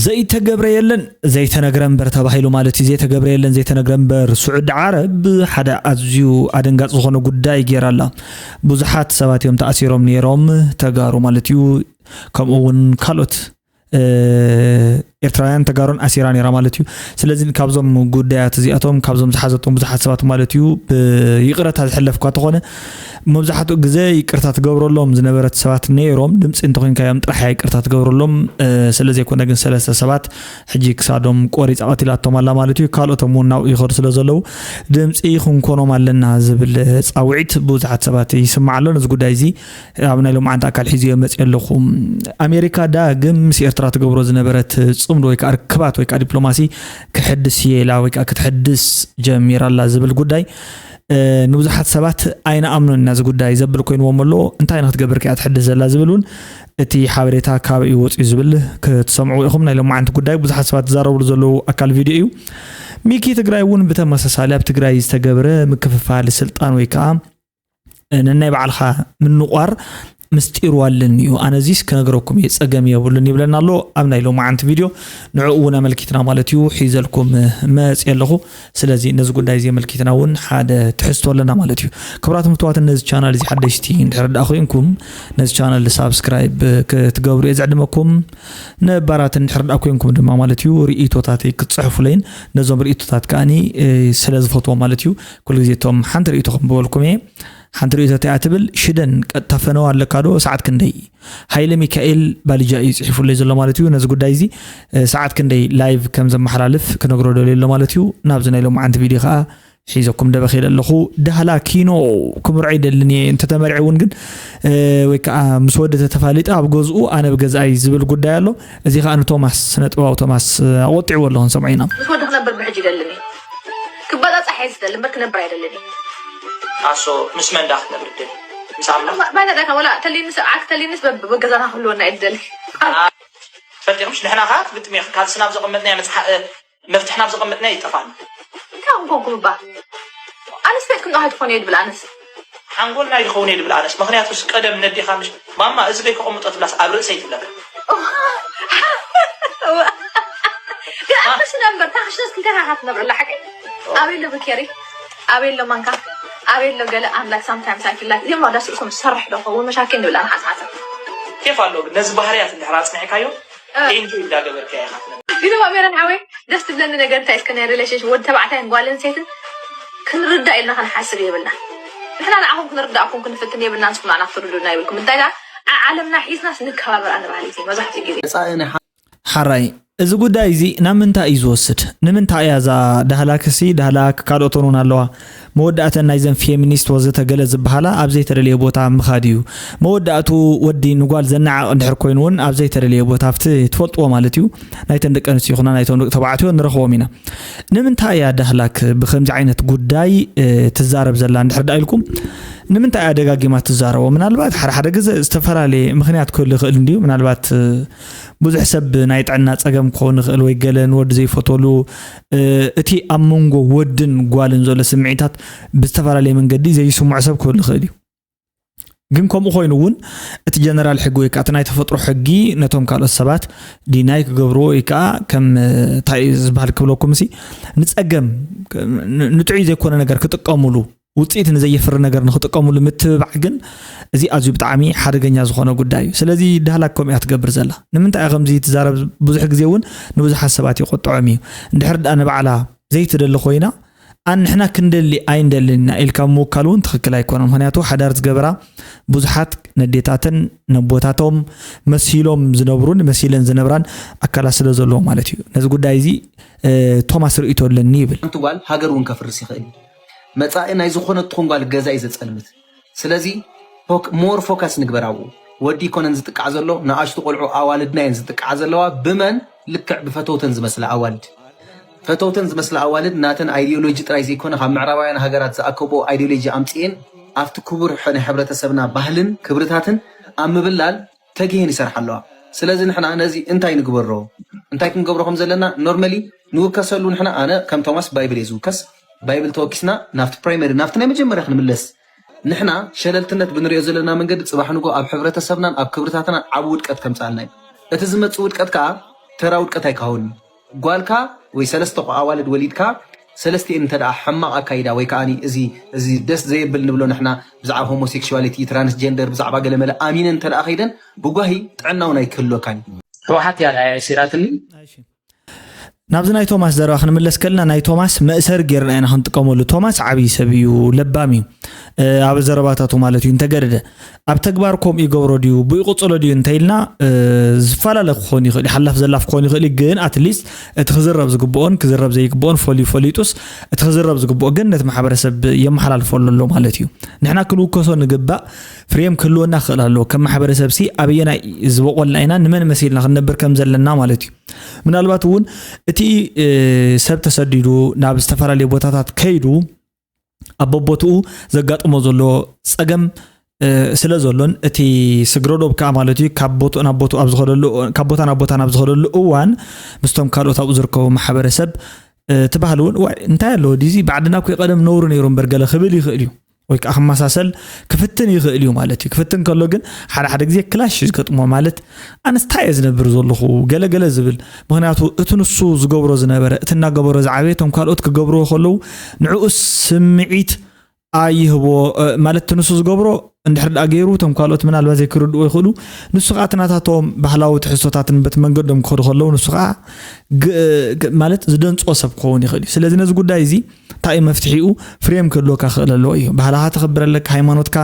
ዘይተገብረ የለን ዘይተነግረ እምበር ተባሂሉ ማለት እዩ። ዘይተገብረ የለን ዘይተነግረ እምበር፣ ስዑዲ ዓረብ ሓደ ኣዝዩ ኣደንጋፂ ዝኾነ ጉዳይ ገይራ ኣላ። ብዙሓት ሰባት እዮም ተኣሲሮም ነይሮም፣ ተጋሩ ማለት እዩ። ከምኡ እውን ካልኦት ኤርትራውያን ተጋሩን ኣሲራ ነይራ ማለት እዩ። ስለዚ ካብዞም ጉዳያት እዚኣቶም፣ ካብዞም ዝሓዘቶም ብዙሓት ሰባት ማለት እዩ፣ ብይቕረታ ዝሕለፍኳ ተኾነ፣ መብዛሕትኡ ግዜ ይቅርታ ትገብረሎም ዝነበረት ሰባት ነይሮም። ድምፂ እንተኮይንካዮም ጥራሕ እያ ይቅርታ ትገብረሎም። ስለዘይኮነ ግን ሰለስተ ሰባት ሕጂ ክሳዶም ቆሪፃ ቀቲላቶም ኣላ ማለት እዩ። ካልኦቶም እውን ናብኡ ይኸዱ ስለ ዘለዉ ድምፂ ክንኮኖም ኣለና ዝብል ፃውዒት ብዙሓት ሰባት ይስማዕ ኣሎ። ነዚ ጉዳይ እዚ ኣብ ናይ ሎማዓንቲ ኣካል ሒዝዮ መፅእ ኣለኹ። ኣሜሪካ ዳግም ምስ ኤርትራ ትገብሮ ዝነበረት ፅምዶ ወይ ከዓ ርክባት ወይ ከዓ ዲፕሎማሲ ክሕድስ እየ ኢላ ወይ ከዓ ክትሕድስ ጀሚራ ኣላ ዝብል ጉዳይ ንብዙሓት ሰባት ኣይንኣምኖን ኢና። እዚ ጉዳይ ዘብል ኮይንዎም ኣሎ። እንታይ ንክትገብር ከያ ትሕድስ ዘላ ዝብል እውን እቲ ሓበሬታ ካበይ እዩ ወፅዩ ዝብል ክትሰምዑ ኢኹም። ናይ ሎማዓንቲ ጉዳይ ብዙሓት ሰባት ዝዛረብሉ ዘለዉ ኣካል ቪድዮ እዩ። ሚኪ ትግራይ እውን ብተመሳሳሊ ኣብ ትግራይ ዝተገብረ ምክፍፋል ስልጣን ወይ ከዓ ነናይ ባዕልኻ ምንቋር ምስጢሩ ኣለኒ እዩ። ኣነ እዚስ ክነግረኩም እየ፣ ፀገም የብሉን ይብለና ኣሎ ኣብ ናይ ሎማዓንቲ ቪድዮ። ንዕኡ እውን ኣመልኪትና ማለት እዩ ሒዘልኩም መፅእ ኣለኹ። ስለዚ ነዚ ጉዳይ እዚ ኣመልኪትና እውን ሓደ ትሕዝቶ ኣለና ማለት እዩ። ክቡራት ምፍትዋትን ነዚ ቻናል እዚ ሓደሽቲ እንድሕር ደኣ ኮይንኩም ነዚ ቻናል ሳብስክራይብ ክትገብሩ እየ ዝዕድመኩም። ነባራት እንድሕር ደኣ ኮይንኩም ድማ ማለት እዩ ርእይቶታተይ ክትፅሕፉለይን ነዞም ርእይቶታት ከኣኒ ስለ ዝፈትዎ ማለት እዩ። ኩሉ ግዜ እቶም ሓንቲ ርእይቶ ከም ዝበልኩም እየ። ሓንቲ ርእይቶ እቲኣ ትብል ሽደን ቀጥታ ፈነው ኣለካ ዶ? ሰዓት ክንደይ? ሃይለ ሚካኤል ባልጃ እዩ ጽሒፉለይ ዘሎ ማለት እዩ። ነዚ ጉዳይ እዚ ሰዓት ክንደይ ላይቭ ከም ዘመሓላልፍ ክነግሮ ደልዩ ኣሎ ማለት እዩ። ናብዚ ናይ ሎማዓንቲ ቪድዮ ከዓ ሒዘኩም ደበኺለ ኣለኹ። ዳህላ ኪኖ ክምርዖ ይደልን እየ። እንተተመርዒ እውን ግን ወይ ከዓ ምስ ወዲ ተተፋሊጠ ኣብ ገዝኡ ኣነ ብገዛይ ዝብል ጉዳይ ኣሎ። እዚ ከዓ ንቶማስ ስነ ጥበባዊ ቶማስ ኣቆጢዕዎ ኣሎ ክንሰምዖ ኢና። ምስ ወዲ ክነብር ብሕጂ ይደልን እየ። ክበጻጻሕ እየ ዝደሊ እምበር ክነብር ኣይደልን እየ። ኣሶ ምስ መን ዳ ክትነብር ትደሊ? ምስ ኣምላኽ? ባይታ ዳካ ወላ ተሊንስ ዓክ ተሊንስ በብ ገዛና ክህልወና እየ ዝደሊ። ፈልጢኹምሽ ንሕና ከኣ ትግጥሚ ኢኺ። ካልሲ ናብ ዘቐመጥናዮ መጽሓ-፣ መፍትሕ ናብ ዘቐመጥናዮ ይጠፋና። እንታይ ኮንኩም እባ? ኣነስ ቤትኩም ዶ ኣይትኾኑ እየ ድብል ኣነስ። ሓንጎልና ኣይድኸውን እየ ድብል ኣነስ። ምኽንያቱስ ቀደም ነዴኻ ምሽ ማማ እዚ በይ ከቐምጦ ትብላስ ኣብ ርእሰይ ትብለካ። ግን ኣብ ክሽነ እምበር እታ ክሽነስ ክንከይካ ክትነብረላ ሓቂ። ኣበይ ኣሎ ብኬሪ? ኣበይ ኣሎ ማንካ? ኣበይ ኣሎ ገለ ኣምላክ ሳምታይምስ ኣይ ፊል ላይክ እዚኦም ዋዳ ስልሶም ዝሰርሕ ዶ ኸውን መሻኪን ንብል ኣነ ሓሳብ። ኬፍ ኣሎ ግን ነዚ ባህርያት እንድሕር ኣጽኒዕካዮ እ። ኤንጆይ እንዳገበርካ ኢኻ ትነብር። ግን እባ ሜሮን ሓወይ ደስ ትብለኒ ነገር እንታይ እስከ ናይ ሪሌሽንሽፕ ወዲ ተባዕታይን ጓል ኣንስተይትን ክንርዳእ ኢልና ክንሓስብ የብልና። ንሕና ንዓኹም ክንርዳእኩም ክንፍትን የብልና ንስኹም ንዓና ክትርዱና የብልኩም። እንታይ ደኣ ዓ-፣ ዓለምና ሒዝናስ ንከባበር ኣነ ባህሊት እዩ መብዛሕትኡ ግዜ። መጻኢ ናይ ሓ- ሓራይ፣ እዚ ጉዳይ እዚ ናብ ምንታይ እዩ ዝወስድ? ንምንታይ እያ እዛ ዳህላክሲ፣ ዳህላክ ካልኦተን እውን ኣለዋ፣ መወዳእተን ናይዘን ፌሚኒስት ወዘተ ገለ ዝበሃላ ኣብ ዘይተደለየ ቦታ ምኻድ እዩ። መወዳእቱ ወዲ ንጓል ዘነዓቕ እንድሕር ኮይኑ እውን ኣብ ዘይተደለየ ቦታ ኣብቲ ትፈልጥዎ ማለት እዩ ናይተን ደቂ ኣንስትዮ ይኹና ናይቶም ደቂ ተባዕትዮ ንረኽቦም ኢና። ንምንታይ እያ ዳህላክ ብከምዚ ዓይነት ጉዳይ እ፣ ትዛረብ ዘላ እንድሕር ደኣ ኢልኩም ንምንታይ እያ ደጋጊማ ትዛረቦ? ምናልባት ሓደ ሓደ ግዜ ዝተፈላለየ ምኽንያት ክህሉ ይኽእል እንድዩ። ምናልባት እ፣ ብዙሕ ሰብ ናይ ጥዕና ጸገም ክኸውን ይኽእል ወይ ገለ ንወዲ ዘይፈትወሉ እ፣ እቲ ኣብ መንጎ ወድን ጓልን ዘሎ ስምዒታት ብዝተፈላለየ መንገዲ ዘይስምዖ ሰብ ክህሉ ይኽእል እዩ። ግን ከምኡ ኮይኑ እውን እቲ ጀነራል ሕጊ ወይ ከዓ እቲ ናይ ተፈጥሮ ሕጊ ነቶም ካልኦት ሰባት ዲናይ ክገብርዎ ወይ ከዓ ከም እ፣ እንታይ እዩ ዝበሃል ክብለኩም ሲ ንፀገም ን- ንጥዑይ ዘይኮነ ነገር ክጥቀሙሉ ውፅኢት ንዘየፍሪ ነገር ንክጥቀሙሉ ምትብባዕ ግን እዚ ኣዝዩ ብጣዕሚ ሓደገኛ ዝኾነ ጉዳይ እዩ። ስለዚ ዳህላክ ከምኡ እያ ትገብር ዘላ። ንምንታይ እያ ከምዚ ትዛረብ? ብዙሕ ግዜ እውን ንብዙሓት ሰባት ይቆጥዖም እዩ። እንድሕር ደኣ ንባዕላ ዘይትደሊ ኮይና ኣን ንሕና ክንደሊ ኣይንደልን ኢና ኢልካ ምውካል እውን ትኽክል ኣይኮነን። ምክንያቱ ሓዳር ዝገበራ ብዙሓት ነዴታትን ነቦታቶም መሲሎም ዝነብሩን መሲለን ዝነብራን ኣካላት ስለ ዘለዎ ማለት እዩ። ነዚ ጉዳይ እዚ እ፣ ቶማስ ርእይቶ ኣለኒ ይብል። ሓንቲ ጓል ሃገር እውን ከፍርስ ይኽእል እዩ። መጻኢ ናይ ዝኾነት ትኹን ጓል ገዛ እዩ ዘጸልምት። ስለዚ ፎክ-፣ ሞር ፎካስ ንግበር ኣብኡ። ወዲ ይኮነን ዝጥቃዕ ዘሎ፣ ንኣሽቱ ቆልዑ ኣዋልድና እየን ዝጥቃዓ ዘለዋ። ብመን ልክዕ? ብፈተውተን ዝመስላ ኣዋልድ። ፈተውተን ዝመስላ ኣዋልድ ናተን ኣይዲዮሎጂ ጥራይ ዘይኮነ ካብ ምዕራባውያን ሃገራት ዝኣከብኦ ኣይዲዮሎጂ ኣምጽኤን ኣብቲ ክቡር ሕ-፣ ናይ ሕብረተሰብና ባህልን ክብርታትን ኣብ ምብላል ተጊሄን ይሰርሓ ኣለዋ። ስለዚ ንሕና ነዚ እንታይ ንግበሮ? እንታይ ክንገብሮ ከም ዘለና ኖርማሊ ንውከሰሉ ንሕና፣ ኣነ ከም ቶማስ ባይብል እየ ዝውከስ። ባይብል ተወኪስና ናብቲ ፕራይመሪ፣ ናብቲ ናይ መጀመርያ ክንምለስ። ንሕና ሸለልትነት ብንሪኦ ዘለና መንገዲ ጽባሕ ንጎ ኣብ ሕብረተሰብናን ኣብ ክብርታትናን ዓቢ ውድቀት ከምጽኣልና እዩ። እቲ ዝመጽእ ውድቀት ከኣ ተራ ውድቀት ኣይካውን። ጓልካ ወይ ሰለስተ ኣዋልድ ወሊድካ ሰለስቲኤን እንተ ደኣ ሕማቕ ኣካይዳ ወይ ከኣ እዚ እዚ ደስ ዘየብል ንብሎ ንሕና ብዛዕባ ሆሞሴክሹዋሊቲ፣ ትራንስጀንደር፣ ብዛዕባ ገለመለ ኣሚነን እንተ ደኣ ከይደን ብጓሂ ጥዕና እውን ኣይክህልወካን እዩ። ህወሓት እያ ኣሲራትኒ። ናብዚ ናይ ቶማስ ዘረባ ክንምለስ ከልና ናይ ቶማስ መእሰሪ ጌርና ኢና ክንጥቀመሉ። ቶማስ ዓብዪ ሰብ እዩ፣ ለባም እዩ ኣብ ዘረባታቱ ማለት እዩ። እንተገደደ ኣብ ተግባር ከምኡ ይገብሮ ድዩ ብኡ ይቕፅሎ ድዩ እንተኢልና ዝፈላለ ክኾን ይኽእል እዩ። ሓላፍ ዘላፍ ክኾን ይኽእል እዩ። ግን ኣትሊስት እቲ ክዝረብ ዝግብኦን ክዝረብ ዘይግብኦን ፈልዩ ፈሊጡስ እቲ ክዝረብ ዝግብኦ ግን ነቲ ማሕበረሰብ የመሓላልፈሉ ኣሎ ማለት እዩ። ንሕና ክንውከሶ ንግባእ ፍሬም ክህልወና ክኽእል ኣለዎ። ከም ማሕበረሰብ ሲ ኣበየናይ ዝበቆልና ኢና ንመን መሲልና ክንነብር ከም ዘለና ማለት እዩ። ምናልባት እውን እቲ ሰብ ተሰዲዱ ናብ ዝተፈላለዩ ቦታታት ከይዱ ኣብ በቦትኡ ዘጋጥሞ ዘሎ ፀገም ስለ ዘሎን እቲ ስግረዶብ ከዓ ማለት እዩ ካብ ቦትኡ ናብ ቦትኡ ኣብ ዝኸደሉ ካብ ቦታ ናብ ቦታ ናብ ዝኸደሉ እዋን ምስቶም ካልኦት ኣብኡ ዝርከቡ ማሕበረሰብ እቲ ባህሊ እውን ዋይ እንታይ ኣለዎ ዲዚ ብዓድና እኮ ቀደም ነውሩ ነይሩ እምበር ገለ ክብል ይኽእል እዩ ወይ ከዓ ክመሳሰል ክፍትን ይኽእል እዩ ማለት እዩ። ክፍትን ከሎ ግን ሓደ ሓደ ግዜ ክላሽ እዩ ዝገጥሞ ማለት ኣነስ እንታይ እየ ዝነብር ዘለኹ ገለ ገለ ዝብል ምክንያቱ እቲ ንሱ ዝገብሮ ዝነበረ እቲ እናገበሮ ዝዓበየ እቶም ካልኦት ክገብርዎ ከለዉ ንዕኡ ስምዒት ኣይህቦ ማለት እቲ ንሱ ዝገብሮ እንድሕር ደኣ ገይሩ እቶም ካልኦት ምናልባት ዘይክርድዎ ይኽእሉ። ንሱ ከዓ እቲ ናታቶም ባህላዊ ትሕዝቶታትን በቲ መንገዶም ክኸዱ ከለዉ ንሱ ከዓ ማለት ዝደንፅዎ ሰብ ክኸውን ይኽእል እዩ። ስለዚ ነዚ ጉዳይ እዚ እንታይ እዩ መፍትሒኡ? ፍሬም ክህልወካ ክኽእል ኣለዎ እዩ። ባህልኻ ተኽብር ኣለካ፣ ሃይማኖትካ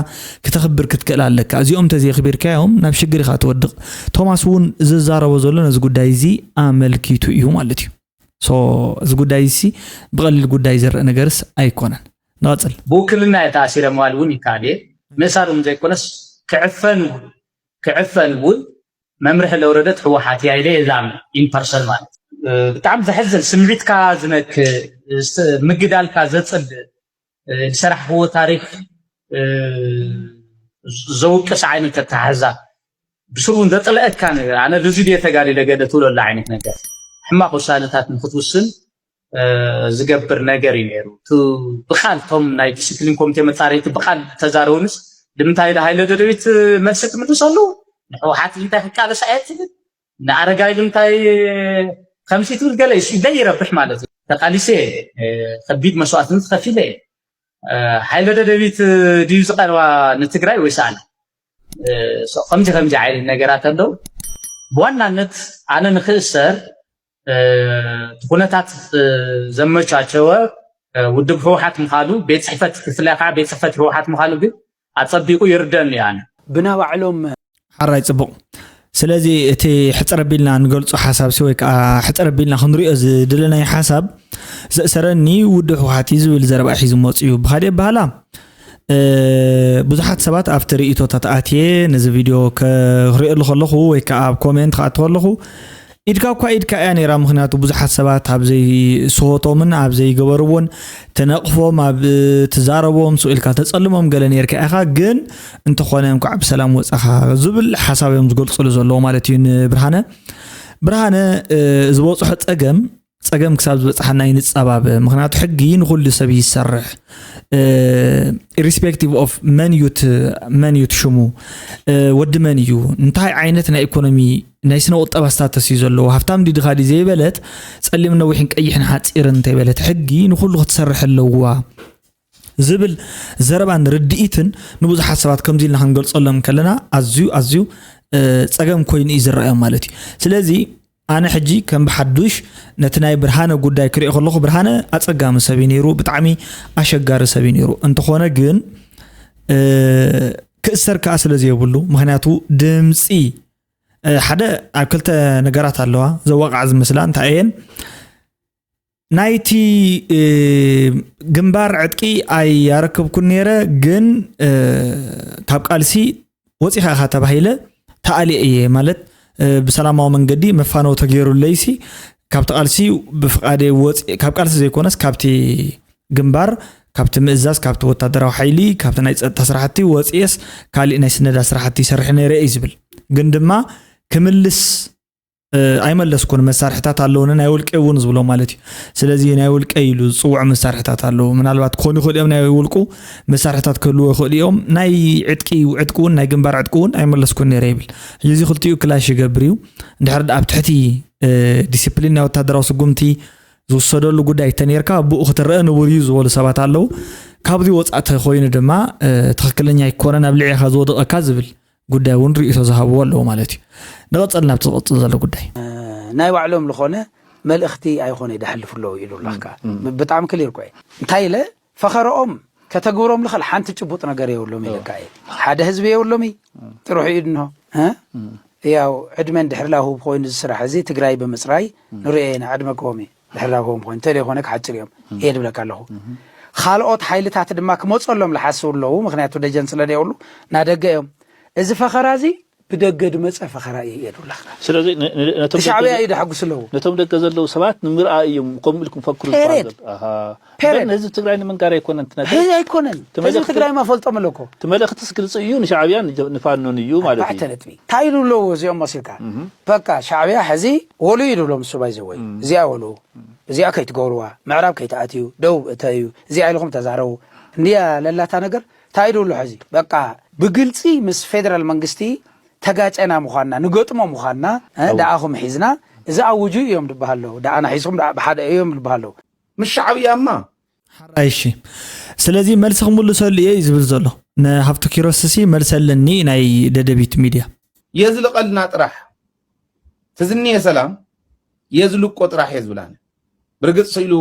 ክተኽብር ክትክእል ኣለካ። እዚኦም እንተዘይኽቢርካዮም ናብ ሽግር ኢኻ ትወድቕ። ቶማስ እውን ዝዛረቦ ዘሎ ነዚ ጉዳይ እዚ ኣመልኪቱ እዩ ማለት እዩ። ሶ እዚ ጉዳይ እዚ ብቐሊል ጉዳይ ዝረአ ነገርስ ኣይኮነን። ንቐፅል። ብውክልና እየ ተኣሲረ ምባል እውን ይከኣል እየ። ምእሳር እውን ዘይኮነስ ክዕፈን ክዕፈን እውን መምርሒ ለውረደት ህወሓት እያ ኢለ እየ ዝኣምን ኢምፐርሰን ማለት ብጣዕሚ ዘሕዝን ስምዒትካ ዝነክ ምግዳልካ ዘፅልእ ዝሰራሕክዎ ታሪክ ዘውቅስ ዓይነት ኣተሓሕዛ ብስሩ እውን ዘጥለአካ ነገር ኣነ ብዙ ድየ ተጋዲለ ገለ ትብለሉ ዓይነት ነገር ሕማቅ ውሳነታት ንክትውስን ዝገብር ነገር እዩ ነይሩ። ብቃል እቶም ናይ ዲስፕሊን ኮሚቴ መፃረይቲ ብቃል ተዛረቡንስ ንምንታይ ኢለ ሃይለ ደደቢት መልሲ ትምልሰሉ ንሕወሓት እንታይ ክቃለስ ኣየ ትብል ንኣረጋይ ንምንታይ ከምሲ ትብል ገለ እዩ ደይ ይረብሕ ማለት እዩ። ተቃሊሰ ከቢድ መስዋእትነት ከፊለ ሃይለ ደደቢት ድዩ ዝቀርባ ንትግራይ ወይ ሰኣና ከምዚ ከምዚ ዓይነት ነገራት ኣለዉ። ብዋናነት ኣነ ንክእሰር እቲ ኩነታት ዘመቻቸወ ውድብ ህወሓት ምዃኑ ቤት ፅሕፈት ብፍላይ ከዓ ቤት ፅሕፈት ህወሓት ምዃኑ ግን ኣፀቢቁ ይርደኒ ኣነ። ብናይ ባዕሎም ሓራይ ፅቡቅ። ስለዚ እቲ ሕፅር ኣቢልና ንገልፆ ሓሳብ ሲ ወይ ከዓ ሕፅር ኣቢልና ክንሪኦ ዝደለናዮ ሓሳብ ዘእሰረኒ ውድብ ህወሓት እዩ ዝብል ዘረባ ሒዙ መፁ እዩ ብካሊእ ኣበሃላ ብዙሓት ሰባት ኣብቲ ርእቶታት ኣትየ ነዚ ቪድዮ ክሪኦሉ ከለኹ ወይ ከዓ ኣብ ኮሜንት ክኣቱ ከለኹ ኢድካ እኳ ኢድካ እያ ነይራ ምክንያቱ ብዙሓት ሰባት ኣብ ዘይስሆቶምን ኣብ ዘይገበርዎን ተነቕፎም ኣብ ትዛረቦም ስቕ ኢልካ ተፀልሞም ገለ ነርካ ኢኻ ግን እንተኾነ እንኳዕ ብሰላም ወፃኻ ዝብል ሓሳብ እዮም ዝገልፅሉ ዘለዉ ማለት እዩ ንብርሃነ ብርሃነ ዝበፅሖ ፀገም ፀገም ክሳብ ዝበፅሓና ይንፀባበ ምክንያቱ ሕጊ ንኩሉ ሰብ ይሰርሕ irrespective of መን እዩ መን እዩ ሽሙ ወዲ መን እዩ እንታይ ዓይነት ናይ ኢኮኖሚ ናይ ስነ ቁጠባ ስታተስ እዩ ዘለዎ ሃፍታም ድዩ ድኻ ድዩ ዘይበለት ፀሊም ነዊሕን ቀይሕን ሓፂርን እንተይበለት ሕጊ ንኩሉ ክትሰርሕ ኣለዋ ዝብል ዘረባን ርድኢትን ንብዙሓት ሰባት ከምዚ ኢልና ክንገልፀሎም ከለና ኣዝዩ ኣዝዩ ፀገም ኮይኑ እዩ ዝረኣዮም ማለት እዩ ስለዚ ኣነ ሕጂ ከም ብሓዱሽ ነቲ ናይ ብርሃነ ጉዳይ ክሪኦ ከለኹ ብርሃነ ኣፀጋሚ ሰብ እዩ ነይሩ ብጣዕሚ ኣሸጋሪ ሰብ እዩ ነይሩ እንተኾነ ግን ክእሰር ከዓ ስለ ዘይብሉ ምክንያቱ ድምፂ ሓደ ኣብ ክልተ ነገራት ኣለዋ ዘዋቃዕ ዝመስላ እንታይ እየን ናይቲ ግንባር ዕጥቂ ኣያረከብኩን ነይረ ግን ካብ ቃልሲ ወፂኻ ኢኻ ተባሂለ ተኣልየ እየ ማለት ብሰላማዊ መንገዲ መፋነው ተገይሩለይሲ ካብቲ ቃልሲ ብፍቃደ ወፂ ካብ ቃልሲ ዘይኮነስ ካብቲ ግንባር ካብቲ ምእዛዝ ካብቲ ወታደራዊ ሓይሊ ካብቲ ናይ ፀጥታ ስራሕቲ ወፂኤስ ካሊእ ናይ ስነዳ ስራሕቲ ይሰርሕ ነይረ እዩ ዝብል ግን ድማ ክምልስ ኣይመለስኩን መሳርሕታት ኣለውኒ ናይ ውልቀ እውን ዝብሎ ማለት እዩ ስለዚ ናይ ውልቀ ኢሉ ዝፅውዖ መሳርሕታት ኣለዉ ምናልባት ክኾኑ ይኽእሉ እዮም ናይ ውልቁ መሳርሕታት ክህልዎ ይኽእሉ እዮም ናይ ዕጥቂ ዕጥቂ እውን ናይ ግንባር ዕጥቂ እውን ኣይመለስኩን ነይረ ይብል እዚ ክልቲኡ ክላሽ ይገብር እዩ እንድሕር ኣብ ትሕቲ ዲስፕሊን ናይ ወታደራዊ ስጉምቲ ዝውሰደሉ ጉዳይ ተነርካ ብኡ ክትረአ ንቡር እዩ ዝበሉ ሰባት ኣለዉ። ካብዚ ወፃእ ተኮይኑ ድማ ትክክለኛ ኣይኮነን ኣብ ልዕኻ ዝወደቐካ ዝብል ጉዳይ እውን ርእቶ ዝሃብዎ ኣለዉ ማለት እዩ። ንቐፀል ናብቲ ዝቐፅል ዘሎ ጉዳይ ናይ ባዕሎም ዝኾነ መልእኽቲ ኣይኾነ ይደሕልፉ ኣለዉ ኢሉ ኣለካ። ብጣዕሚ ክሊር ኮ እንታይ ኢለ ፈኸረኦም ከተግብሮም ልኽእል ሓንቲ ጭቡጥ ነገር የብሎም ኢለካ እየ። ሓደ ህዝቢ የብሎም እዩ ጥርሑ እዩ ድንሆ ያው ዕድመን ድሕሪ ላሁ ኮይኑ ዝስራሕ እዚ ትግራይ ብምፅራይ ንሪኦ ኢና ዕድመ ክቦም እዩ ድሕሪ ላሁ ክቦም ኮይኑ እንተደይኮነ ክሓፅር እዮም እየ ድብለካ ኣለኹ። ካልኦት ሓይልታት ድማ ክመፀሎም ልሓስቡ ኣለዉ ምክንያቱ ደጀን ስለ ደየብሉ ናደገ እዮም። እዚ ፈኸራ እዚ ብደገ ድመፀ ፈኸራ እዩ የዱላኽና ስለዚ ን- ን- ነቶም ደገ ሻዕብያ ዘ- እዩ ደሐጉስ ኣለዉ። ነቶም ደገ ዘለዉ ሰባት ንምርኣይ እዮም ከምኡ ኢልኩም ፈክሩ ዝበሃል ፔሬድ። ዘሎ። ኣሃ። ፔሬድ። እዘን ንህዝቢ ትግራይ ንምንጋር ኣይኮነን ትነግር ህዚ ኣይኮነን። ህዝቢ ትመለኽቲ- ትግራይ ማፈልጦም ኣለኮ። ትመለኽትስ ግልፂ እዩ ንሻዕብያን ንጀ- ንፋኖን እዩ ማለት እዩ። ኣርባዕተ ነጥቢ እንታይ ኢሉ ኣለዎ እዚኦም መሲልካ በቃ ሻዕብያ ሕዚ ወሉ እዩ ድብሎም እሱ ባይዘወይ እዚኣ ወሉ እዚኣ ከይትገብርዋ ምዕራብ ከይትኣትዩ ደቡብ እተዩ እዚኣ ኢልኩም ተዛረቡ እንዲያ ለላታ ነገር እንታይ ኢሉ ኣሎ ሕዚ በቃ ብግልፂ ምስ ፌደራል መንግስቲ ተጋጨና ምዃንና ንገጥሞ ምዃንና እ፣ ኣው። ደኣኹም ሒዝና እዚ ኣውጁ እዮም ድበሃለዉ ደኣና ሒዝኩም ደኣ ብሓደ እዮም ድበሃለዉ። ምስ ሻዕብያማ ሓራይ እሺ። ስለዚ መልሲ ክምልሰሉ እየ እዩ ዝብል ዘሎ። ንሃፍቱ ኪሮስ ሲ መልሰልኒ ናይ ደደቢት ሚድያ። የዝልቐልና ጥራሕ ትዝንየ ሰላም የዝልቆ ጥራሕ እየ ዝብል ኣነ። ብርግፅ ስኢሉ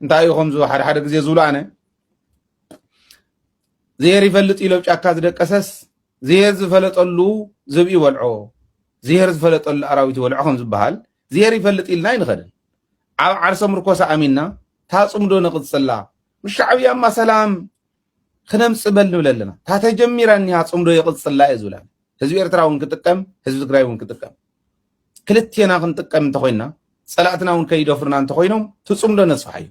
እንታይ እዩ ከምዚ ሓደ ሓደ ግዜ ዝብሉ ኣነ ዝሄር ይፈልጥ ኢሎ ጫካ ዝደቀሰስ ዝሄር ዝፈለጠሉ ዝብኢ ይበልዖ ዝሄር ዝፈለጠሉ ኣራዊት ይበልዖ ከም ዝበሃል ዝሄር ይፈልጥ ኢልና ኣይንኸድን። ኣብ ዓርሰ ምርኮሳ ኣሚንና ታፅምዶ ነቕፅላ ምስ ሻዕብያማ ሰላም ክነምፅእ በል ንብል ኣለና። እታ ተጀሚራ እኒሃ ፅምዶ ይቕፅላ እየ ዝብል ኣነ። ህዝቢ ኤርትራ እውን ክጥቀም ህዝቢ ትግራይ እውን ክጥቀም ክልቴና ክንጥቀም እንተኮይንና ፀላእትና እውን ከይደፍሩና እንተኮይኖም እቲ ፅምዶ ነስፍሓዮ።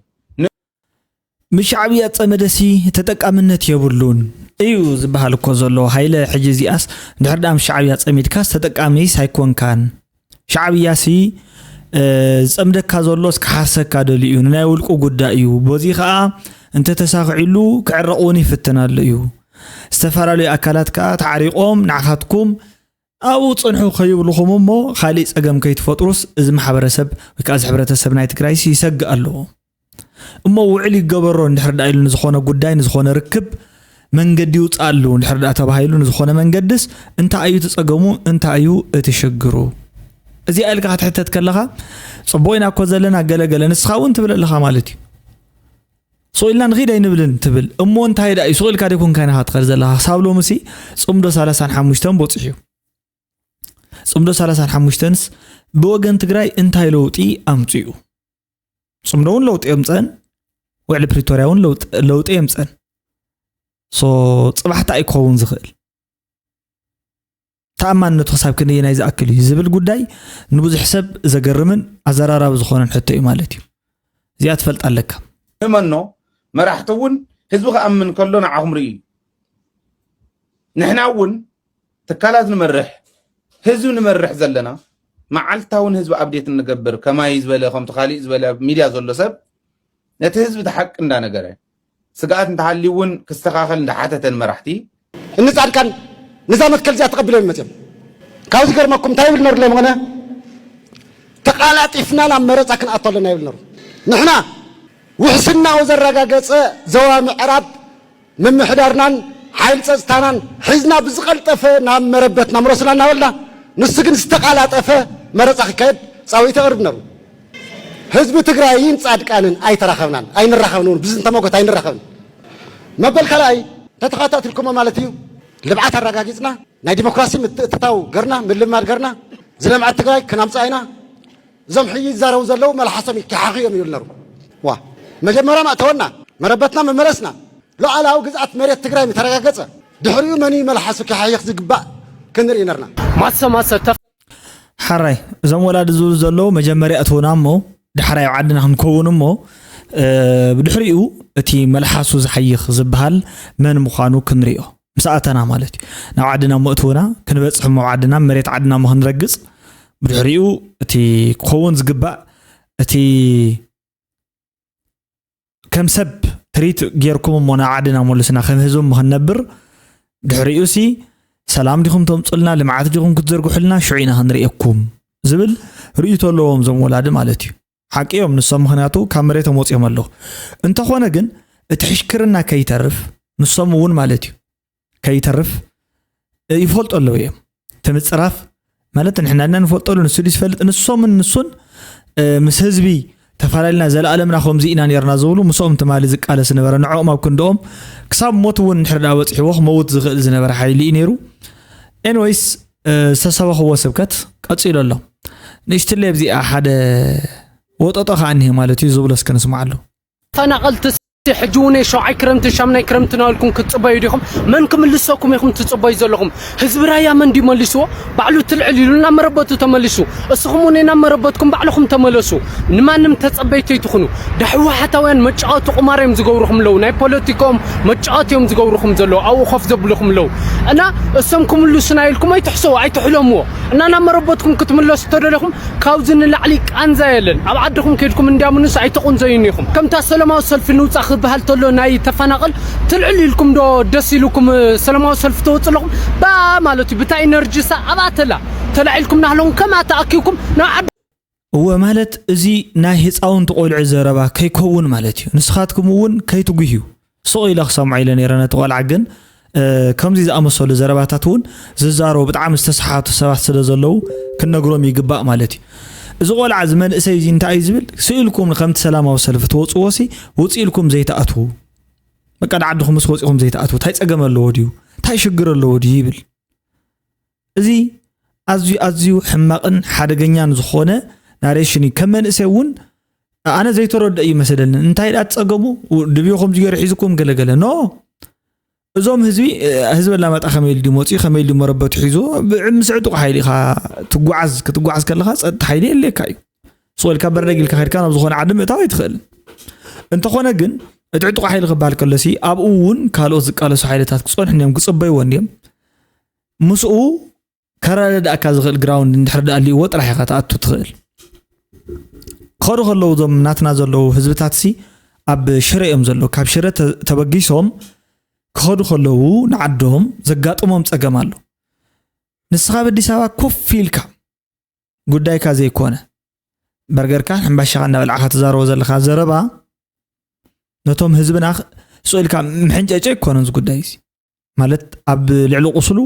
ምስ ሻዕብያ ዝፀመደሲ ተጠቃምነት የብሉን እዩ ዝበሃል እኮ ዘሎ ሃይለ ሕጂ እዚኣስ ድሕር ደኣ ምስ ሻዕብያ ፀሚድካስ ተጠቃሚስ ኣይኮንካን ሻዕብያሲ ዝፀምደካ ዘሎስ ክሓርሰካ ደልዩ እዩ ንናይ ውልቁ ጉዳይ እዩ በዚ ከዓ እንተተሳኺዕሉ ክዕረቕ እውን ይፍትን ኣሎ እዩ ዝተፈላለዩ ኣካላት ከዓ ተዓሪቖም ንዓኻትኩም ኣብኡ ፅንሑ ከይብልኹም እሞ ካሊእ ፀገም ከይትፈጥሩስ እዚ ማሕበረሰብ ወይ ከዓ እዚ ሕብረተሰብ ናይ ትግራይስ ይሰግእ ኣለዎ እሞ ውዕል ይገበሮ እንድሕር ደኣ ኢሉ ንዝኾነ ጉዳይ ንዝኾነ ርክብ መንገዲ ይውፅኣሉ እንድሕር ደኣ ተባሂሉ ንዝኾነ መንገድስ እንታይ እዩ እቲ ፀገሙ እንታይ እዩ እቲ ሽግሩ እዚኣ ኢልካ ክትሕተት ከለኻ ፅቡቕ ኢና እኮ ዘለና ገለገለ ንስኻ እውን ትብል ኣለኻ ማለት እዩ ሱቕ ኢልና ንኺድ ኣይንብልን ትብል እሞ እንታይ ደኣ እዩ ሱቕ ኢልካ ደይኮንካ ኢናኻ ትኸድ ዘለኻ ክሳብ ሎምሲ ፅምዶ ሰላሳን ሓሙሽተን በፂሑ እዩ ፅምዶ ሰላሳን ሓሙሽተንስ ብወገን ትግራይ እንታይ ለውጢ ኣምፅኡ ፅምዶ እውን ለውጢ የምፀን ውዕሊ ፕሪቶርያ እውን ለውጢ የምፀን ሶ ፅባሕታ እዩ ክኸውን ዝኽእል ተኣማንነቱ ክሳብ ክንደየናይ ዝኣክል እዩ ዝብል ጉዳይ ንብዙሕ ሰብ ዘገርምን ኣዘራራቢ ዝኾነን ሕቶ እዩ ማለት እዩ እዚኣ ትፈልጥ ኣለካ ንመኖ መራሕቲ እውን ህዝቢ ክኣምን ከሎ ንዓኹም ርእዩ እዩ ንሕና እውን ትካላት ንመርሕ ህዝቢ ንመርሕ ዘለና መዓልታዊ ንህዝቢ ኣብዴት እንገብር ከማይ ዝበለ ከምቲ ካሊእ ዝበለ ኣብ ሚድያ ዘሎ ሰብ ነቲ ህዝቢ እቲ ሓቂ እንዳነገረ ስግኣት እንተሃልዩ እውን ክስተኻኸል እንዳሓተተ ንመራሕቲ እኒ ፃድቃን ነዛ መትከል እዚኣ ተቐቢሎም እዮም መፅኦም ካብ ዝገርመኩም እንታይ ይብል ነሩ ለምኾነ ተቓላጢፍና ናብ መረፃ ክንኣቱ ኣለና ይብል ነሩ ንሕና ውሕስናኡ ዘረጋገፀ ዘዋ ምዕራብ ምምሕዳርናን ሓይል ፀፅታናን ሒዝና ብዝቐልጠፈ ናብ መረበትና ምረሱና እናበልና ንሱ ግን ዝተቓላጠፈ መረፃ ክካየድ ፃውዒት የቕርብ ነሩ ህዝቢ ትግራይን ፃድቃንን ኣይተራኸብናን ኣይንራኸብን እውን ብዝንተ ሞገት ኣይንራኸብን መበል ካልኣይ ተተኸታቲልኩሞ ማለት እዩ ልብዓት ኣረጋጊፅና ናይ ዲሞክራሲ ምትእትታው ገርና ምልማድ ገርና ዝለምዐት ትግራይ ክናምፃ ኢና እዞም ሕጂ ይዛረቡ ዘለዉ መልሓሶም ይከሓኹ እዮም ይብል ነሩ ዋ መጀመርያ ማእተወና መረበትና መመለስና ሉዓላዊ ግዝኣት መሬት ትግራይ ምተረጋገፀ ድሕሪኡ መን እዩ መልሓሱ ክሓይኽ ዝግባእ ክንርኢ ነርና ማሰ ማሰ ሓራይ እዞም ወላዲ ዝብሉ ዘለዉ መጀመርያ እትውና እሞ ዳሕራይ ኣብ ዓድና ክንከውን እሞ ብድሕሪኡ እቲ መልሓሱ ዝሓይኽ ዝበሃል መን ምዃኑ ክንሪኦ ምስ ኣተና ማለት እዩ ናብ ዓድና እሞ እትውና ክንበፅሕ እሞ ኣብ ዓድና መሬት ዓድና እሞ ክንረግፅ ብድሕሪኡ እቲ ክኸውን ዝግባእ እቲ ከም ሰብ ትሪት ጌርኩም እሞ ናብ ዓድና መሉስና ከም ህዝቢ እሞ ክንነብር ድሕሪኡ ሲ ሰላም ዲኹም ተምፁልና ልምዓት ዲኹም ክትዘርግሑልና ሽዑ ኢና ክንርእየኩም ዝብል ርእይቶ ኣለዎም እዞም ወላዲ ማለት እዩ። ሓቂ እዮም ንሶም፣ ምኽንያቱ ካብ መሬቶም ወፂኦም ኣለዉ። እንተኾነ ግን እቲ ሕሽክርና ከይተርፍ ንሶም እውን ማለት እዩ ከይተርፍ ይፈልጡ ኣለዉ እዮም። እቲ ምፅራፍ ማለት ንሕና ድና ንፈልጠሉ፣ ንሱ ድዩ ዝፈልጥ? ንሶምን ንሱን ምስ ህዝቢ ተፈላለና ዘለኣለምና ከምዚ ኢና ነርና ዝብሉ ምስኦም ትማሊ ዝቃለስ ነበረ። ንዕኦም ኣብ ክንድኦም ክሳብ ሞት እውን እንድሕር ዳ በፂሕዎ ክመውት ዝኽእል ዝነበረ ሓይሊ እዩ ነይሩ። ኤንወይስ ዝተሰበኽዎ ስብከት ቀፂሉ ኣሎ። ንእሽትለይ ኣብዚኣ ሓደ ወጠጦ ከዓ እኒሄ ማለት እዩ ዝብሎ እስከ ንስማዓሉ። ተፈናቐልቲ ሕጂ እውን ሸውዓይ ክረምቲ ሻምናይ ክረምቲ ናበልኩም ክትፅበዩ ዲኹም? መን ክምልሰኩም ኢኹም ትፅበዩ ዘለኹም? ህዝቢ ራያ መን ድዩ መሊስዎ? ባዕሉ ትልዕል ኢሉ ናብ መረበቱ ተመሊሱ። እስኹም እውን ናብ መረበትኩም ባዕልኹም ተመለሱ። ንማንም ተፀበይቲ ኣይትኹኑ። ዳሕወሓታውያን መጫወቲ ቁማር እዮም ዝገብሩኹም ኣለዉ። ናይ ፖለቲካኦም መጫወቲ እዮም ዝገብሩኹም ዘለዉ። ኣብኡ ኮፍ ዘብሉኹም ኣለዉ። እና እሶም ክምልሱና ኢልኩም ኣይትሕሰቡ፣ ኣይትሕለምዎ። እና ናብ መረበትኩም ክትምለሱ ተደለኹም ካብዚ ንላዕሊ ቃንዛ የለን። ኣብ ዓድኹም ከይድኩም እንዲያምኑስ ኣይትቑንዘዩን ኢኹም። ከምታ ሰላማዊ ሰልፊ ንውፃእ ክበሃል ተሎ ናይ ተፈናቐል ትልዕል ኢልኩም ዶ ደስ ኢሉኩም ሰላማዊ ሰልፊ ትወፁ ኣለኹም? ባ ማለት እዩ ብታ ኢነርጂሳ ኣብኣ ተላ ተላዒልኩም ናህለኹም ከምኣ ተኣኪብኩም ናብ ዓድ እወ ማለት እዚ ናይ ህፃውንቲ ቆልዑ ዘረባ ከይከውን ማለት እዩ። ንስኻትኩም እውን ከይትጉህዩ። ስቕ ኢለ ክሰምዖ ኢለ ነይረ ነቲ ቆልዓ ግን ከምዚ ዝኣመሰሉ ዘረባታት እውን ዝዛረቡ ብጣዕሚ ዝተሰሓቱ ሰባት ስለ ዘለዉ ክነግሮም ይግባእ ማለት እዩ። እዚ ቆልዓ እዚ መንእሰይ እዚ እንታይ እዩ ዝብል? ስኢልኩም ከምቲ ሰላማዊ ሰልፊ ትወፅዎ ሲ ውፅእ ኢልኩም ዘይትኣትዉ፣ በቃ ንዓድኹምስ ወፂኹም ዘይትኣትዉ እንታይ ፀገም ኣለዎ ድዩ? እንታይ ሽግር ኣለዎ ድዩ ይብል። እዚ ኣዝዩ ኣዝዩ ሕማቕን ሓደገኛን ዝኾነ ናሬሽን እዩ። ከም መንእሰይ እውን ኣነ ዘይተረድኦ እዩ መሰለኒ። እንታይ ደኣ ጸገሙ? ድብዮ ከምዚ ገይሩ ሒዙኩም ገለ ገለ። ኖ። እዞም ህዝቢ ህዝቢ ኣላማጣ ከመይ ኢሉ ድዩ መፂኡ? ከመይ ኢሉ ድዩ መረበቱ ሒዙ? ምስ ዕጡቕ ሓይሊ ኢኻ ትጓዓዝ። ክትጓዓዝ ከለኻ ጸጥታ ሓይሊ የድልየካ እዩ። ስቕ ኢልካ በርደግ ኢልካ ከድካ ናብ ዝኾነ ዓዲ ምእታው ኣይትኽእልን። እንተኾነ ግን እቲ ዕጡቕ ሓይሊ ክበሃል ከሎሲ ኣብኡ እውን ካልኦት ዝቃለሱ ሓይልታት ክጸንሑ እዮም ክጽበይዎ እንድዮም። ምስኡ ከረዳድኣካ ዝኽእል ግራውንድ እንድሕር ደኣ ኣልይዎ ጥራሕ ኢኻ ትኣቱ ትኽእል። ክኸዱ ከለዉ እዞም ናትና ዘለዉ ህዝብታትሲ ኣብ ሽረ እዮም ዘለዉ። ካብ ሽረ ተ- ተበጊሶም ክኸዱ ከለዉ ንዓዶም ዘጋጥሞም ጸገም ኣሎ። ንስኻ ኣብ ኣዲስ ኣበባ ኮፍ ኢልካ ጉዳይካ ዘይኮነ በርገርካን ሕምባሻኻን እናበላዕኻ ትዛረቦ ዘለኻ ዘረባ ነቶም ህዝብና ክ- ስቕ ኢልካ ምሕንጨጨ ኣይኮነን እዚ ጉዳይ እዚ። ማለት ኣብ ልዕሊ ቁስሉ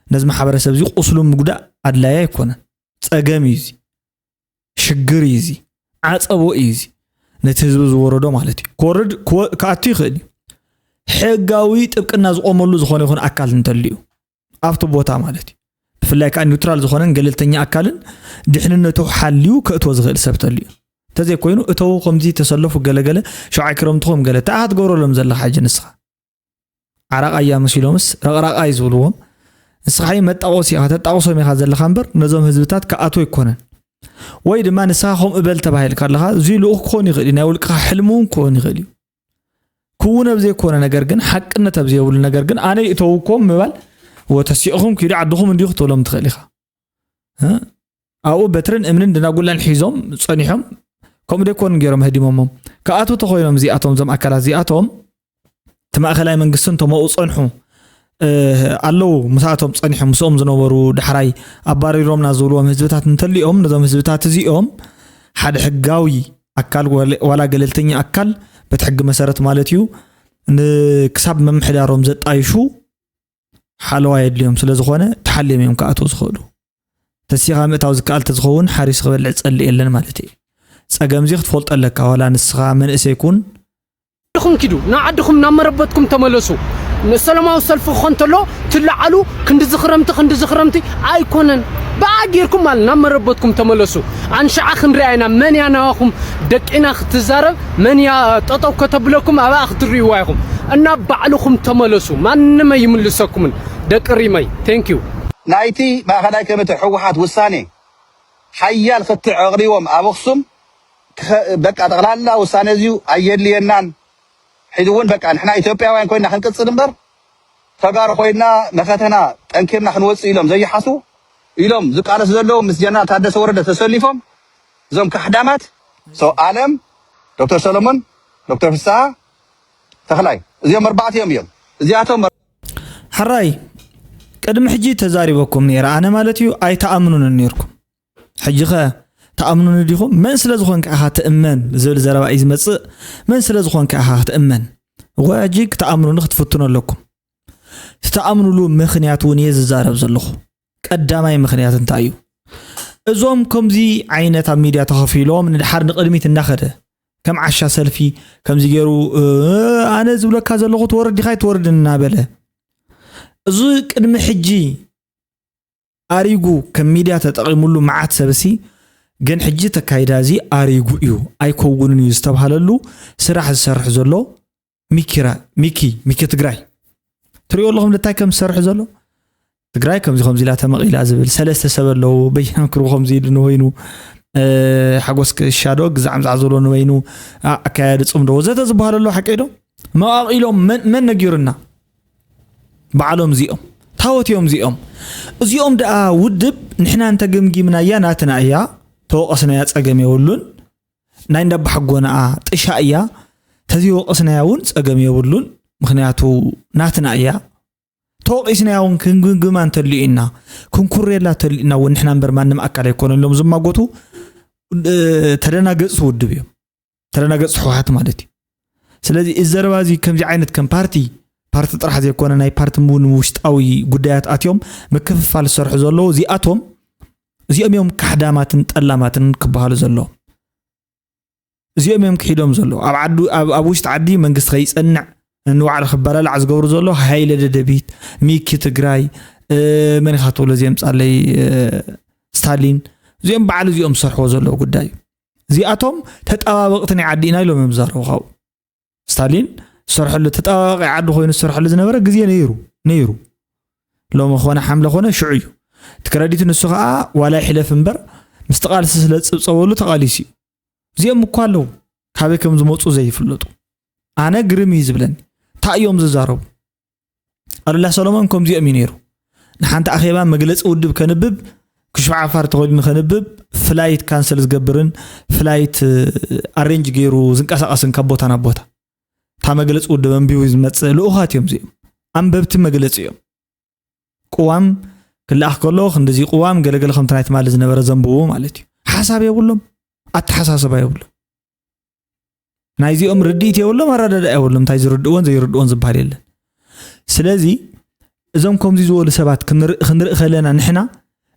ነዚ ማሕበረሰብ እዚ ቁስሉ ምጉዳእ ኣድላዪ ኣይኮነን። ጸገም እዩ እዚ፣ ሽግር እዩ እዚ፣ ዓጸቦ እዩ እዚ ነቲ ህዝቢ ዝወረዶ ማለት እዩ። ክወርድ ክወ- ክኣቱ ይኽእል እዩ። ሕጋዊ ጥብቅና ዝቆመሉ ዝኾነ ይኹን ኣካል እንተልዩ ኣብቲ ቦታ ማለት እዩ። ብፍላይ ከዓ ኒውትራል ዝኾነን ገለልተኛ ኣካልን ድሕንነቱ ሓልዩ ከእትዎ ዝኽእል ሰብ ተልዩ። እንተዘይኮይኑ እተው ከምዚ ተሰለፉ ገለገለ ሸውዓይ ክረምትኹም ገለ እንታይ ኢኻ ትገብረሎም ዘለኻ ሕጂ ንስኻ? ዓራቓያ መሲሎምስ ረቕራቓይ ዝብልዎም። ንስኻ መጣቆሲ ኢኻ ተጣቕሶም ኢኻ ዘለኻ እምበር ነዞም ህዝብታት ክኣትዎ ኣይኮነን። ወይ ድማ ንስኻ ከምኡ በል ተባሂልካ ኣለኻ። እዚ ልኡኽ ክኾን ይኽእል እዩ፣ ናይ ውልቅኻ ሕልሚ እውን ክኾን ይኽእል እዩ። ክውን ኣብ ዘይኮነ ነገር ግን ሓቅነት ኣብ ዘይብሉ ነገር ግን ኣነ ይእተውኮም ምባል ወተሲእኹም ኪዱ ዓድኹም እንዲዩ ክትብሎም ትኽእል ኢኻ። እ? ኣብኡ በትርን እምንን ድናጉላን ሒዞም ጸኒሖም ከምኡ ደይኮኑን ገይሮም ህዲሞሞም ክኣትዉ ተኾይኖም እዚኣቶም እዞም ኣካላት እዚኣቶም እቲ ማእኸላይ መንግስትን ተመኡ ጸንሑ ኣለዉ ምስኣቶም ጸኒሖም ምስኦም ዝነበሩ ዳሕራይ ኣባሪሮምና ዝብልዎም ህዝብታት እንተልዮም ነዞም ህዝብታት እዚኦም ሓደ ሕጋዊ ኣካል ዋላ ገለልተኛ ኣካል በቲ ሕጊ መሰረት ማለት እዩ ክሳብ ምምሕዳሮም ዘጣይሹ ሓለዋ የድልዮም ስለ ዝኾነ ተሓልዮም እዮም ክኣትዉ ዝኽእሉ። ተሲኻ ምእታው ዝከኣል ተዝኸውን ሓሪሱ ክበልዕ ዝጸልእ የለን ማለት እየ። ጸገም እዚ ክትፈልጦ ኣለካ ዋላ ንስኻ መንእሰይ ኩን። ዓድኹም ኪዱ፣ ንዓድኹም ናብ መረበትኩም ተመለሱ። ንሰላማዊ ሰልፊ ክኾን ተሎ ትለዓሉ ክንድዚ ክረምቲ ክንድዚ ክረምቲ ኣይኮነን። ብኣ ጌርኩም ማለት ናብ መረበትኩም ተመለሱ። ኣንሽዓ ክንሪኣ ኢና መን እያ ናባኹም ደቂና ክትዛረብ መን እያ ጠጠው ከተብለኩም ኣብኣ ክትርእይዋ ኢኹም። እና ባዕልኹም ተመለሱ። ማንም ኣይምልሰኩምን ደቂ ሪመይ። Thank you። ናይቲ ማእኸላይ ኮሚቴ ህወሓት ውሳኔ ሓያል ክትዕ ኣቕሪቦም ኣብ ኣኽሱም በቃ ጠቕላላ ውሳነ እዚዩ ኣየድልየናን ሕዚ እውን በቃ ንሕና ኢትዮጵያውያን ኮይና ክንቅፅል እምበር ተጋሩ ኮይና መኸተና ጠንኪርና ክንወፅእ ኢሎም ዘይሓስቡ ኢሎም ዝቃለሱ ዘለዉ ምስ ጀነራል ታደሰ ወረደ ተሰሊፎም እዞም ካሕዳማት ሰው ኣለም ዶክተር ሰሎሞን ዶክተር ፍስሃ ተኽላይ እዚኦም ኣርባዕቲኦም እዮም እዚኣቶም ሕራይ ቅድሚ ሕጂ ተዛሪበኩም ነይረ ኣነ ማለት እዩ ኣይተኣምኑንን ነይርኩም ሕጂ ኸ ትኣምኑኒ ዲኹም? መን ስለ ዝኾንካ ኢኻ ትእመን ዝብል ዘረባ እዩ ዝመጽእ። መን ስለ ዝኾንካ ኢኻ ክትእመን? እወ፣ ሕጂ ክትኣምኑኒ ክትፍትኑ ኣለኩም። ትኣምኑሉ ምኽንያት እውን እየ ዝዛረብ ዘለኹ። ቀዳማይ ምኽንያት እንታይ እዩ? እዞም ከምዚ ዓይነት ኣብ ሚድያ ተኸፊሎም ንድሓር ንቕድሚት እናኸደ ከም ዓሻ ሰልፊ ከምዚ ገይሩ፣ እ፣ ኣነ ዝብለካ ዘለኹ ትወርድ ዲኻ ኣይትወርድን እናበለ፣ እዚ ቅድሚ ሕጂ ኣሪጉ ከም ሚድያ ተጠቒሙሉ መዓት ሰብሲ፣ ግን ሕጂ ተካይዳ እዚ ኣሪጉ እዩ ኣይከውንን እዩ ዝተብሃለሉ ስራሕ ዝሰርሕ ዘሎ ሚኪራ-፣ ሚኪ፣ ሚኪ ትግራይ። ትሪኦ ኣለኹም እንታይ ከም ዝሰርሕ ዘሎ? ትግራይ ከምዚ ከምዚ ኢላ ተመቒላ ዝብል ሰለስተ ሰብ ኣለዉ። በየነ ክሩ ከምዚ ኢሉ ንበይኑ፣ እ፣ ሓጎስ ክሻዶ ግዛዕ ምዛዕ ዝብሎ ንበይኑ፣ ኣ-፣ ኣካያዲ ጽምዶ ወዘተ ዝበሃሉ ኣለዉ። ሓቀይ ዶ? መቓቒሎም መን፣ መን ነጊሩና? ባዕሎም እዚኦም። ታወት እዮም እዚኦም። እዚኦም ደኣ ውድብ ንሕና እንተገምጊምናያ ናትና እያ፣ ተወቐስናያ ጸገም የብሉን። ናይ እንዳባሓጎናኣ ጥሻ እያ፣ ተዘይወቐስናያ እውን ጸገም የብሉን። ምኽንያቱ ናትና እያ። ተወቒስናያ እውን ክንግምግማ እንተልዩና፣ ክንኩሬላ እንተልዩና እውን ንሕና እምበር ማንም ኣካል ኣይኮነን ኢሎም ዝማጎቱ፣ እ፣ ተደናገጽቲ ውድብ እዮም። ተደናገጽቲ ህወሓት ማለት እዩ። ስለዚ እዚ ዘረባ እዚ ከምዚ ዓይነት ከም ፓርቲ፣ ፓርቲ ጥራሕ ዘይኮነ ናይ ፓርቲ እውን ውሽጣዊ ጉዳያት ኣትዮም ምክፍፋል ዝሰርሑ ዘለዉ እዚኣቶም፣ እዚኦም እዮም ካሕዳማትን ጠላማትን ክበሃሉ ዘለዎም። እዚኦም እዮም ክሒዶም ዘለዉ። ኣብ ዓዱ-፣ ኣብ፣ ኣብ ውሽጢ ዓዲ መንግስቲ ከይጸንዕ ንባዕሉ ክበላላዕ ዝገብሩ ዘለዉ ሃይለ ደደቢት፣ ሚኪ ትግራይ፣ እ፣ መን ኢኻ ትብሎ እዚኦም ጻለይ፣ እ፣ ስታሊን፣ እዚኦም በዓል እዚኦም ዝሰርሕዎ ዘለዉ ጉዳይ እዩ። እዚኣቶም ተጣባበቕቲ ናይ ዓዲ ኢና ኢሎም እዮም ዝዛረቡ። ካብኡ ስታሊን ዝሰርሐሉ፣ ተጣባባቂ ዓዲ ኮይኑ ዝሰርሐሉ ዝነበረ ግዜ ነይሩ፣ ነይሩ። ሎሚ ኾነ ሓምለ ኾነ ሽዑ እዩ። እቲ ክረዲት ንሱ ኸዓ ዋላ ይሕለፍ እምበር ምስቲ ቃልሲ ስለ ዝጽብጸበሉ ተቓሊሱ እዩ። እዚኦም እኳ ኣለዉ ካበይ ከም ዝመጹ ዘይፍለጡ። ኣነ ግርም እዩ ዝብለኒ። እንታይ እዮም ዝዛረቡ? ኣሉላ ሰሎሞን ከምዚኦም እዩ ነይሩ። ንሓንቲ ኣኼባ መግለጺ ውድብ ከንብብ፣ ክሹፍ ዓፋር ተኸዲኑ ከንብብ፣ ፍላይት ካንሰል ዝገብርን ፍላይት፣ እ፣ ኣሬንጅ ገይሩ ዝንቀሳቐስን ካብ ቦታ ናብ ቦታ። እታ መግለጺ ውድብ ኣንቢቡ ዝመጽእ ልኡኻት እዮም እዚኦም። ኣንበብቲ መግለጺ እዮም። ቅዋም ክለኣኽ ከሎ ክንድዚ ቅዋም ገለገለ ከምቲ ናይ ትማሊ ዝነበረ ዘንብቡ ማለት እዩ። ሓሳብ የብሎም፣ ኣተሓሳስባ የብሎም። ናይዚኦም ርድኢት የብሎም፣ ኣረዳድኣ የብሎም። እንታይ ዝርድእዎን ዘይርድእዎን ዝበሃል የለን። ስለዚ እዞም ከምዚ ዝበሉ ሰባት ክንርኢ፣ ክንርኢ ከለና ንሕና